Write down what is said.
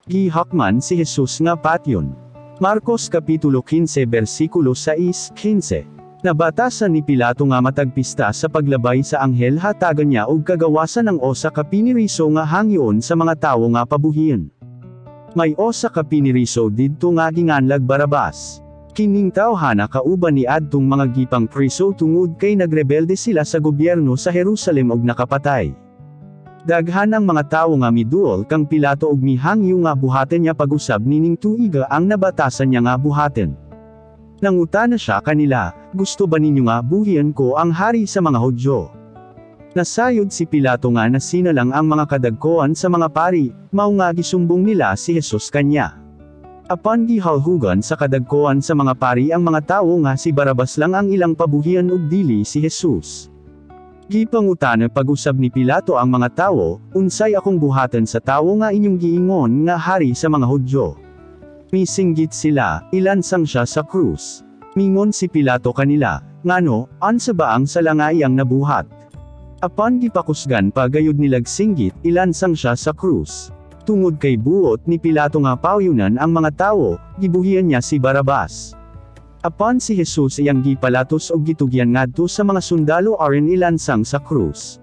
Gihakman si Jesus nga patyon. Marcos Kapitulo 15 versikulo 6, 15. Nabatasan ni Pilato nga matag pista sa Paglabay sa Anghel hatagan niya og kagawasan ang usa ka piniriso nga hangyoon sa mga tawo nga pabuhion. May usa ka piniriso didto nga ginganlag Barabas. Kining tawhana kauban ni adtong mga gipang priso tungod kay nagrebelde sila sa gobyerno sa Jerusalem og nakapatay. Daghan ang mga tawo nga miduol kang Pilato og mihangyo nga buhaten niya pag-usab nining tuiga ang nabatasan niya nga buhaten. Nangutana siya kanila, "Gusto ba ninyo nga buhian ko ang hari sa mga Hudyo?" Nasayod si Pilato nga nasinalang ang mga kadagkoan sa mga pari, mao nga gisumbong nila si Jesus kanya. Apan gihalhugan sa kadagkoan sa mga pari ang mga tawo nga si Barabas lang ang ilang pabuhian ug dili si Jesus. Gipangutana pag-usab ni Pilato ang mga tawo, "Unsay akong buhaton sa tawo nga inyong giingon nga hari sa mga Hudyo?" Misinggit sila, "Ilansang siya sa krus." Mingon si Pilato kanila, "Ngano, unsa ba ang sala nga iyang nabuhat?" Apan gipakusgan pa gayud nilag singgit, "Ilansang siya sa krus." Tungod kay buot ni Pilato nga pauyunan ang mga tawo, gibuhian niya si Barabas. Apan si Jesus iyang gipalatos og gitugyan ngadto sa mga sundalo aron ilansang sa krus.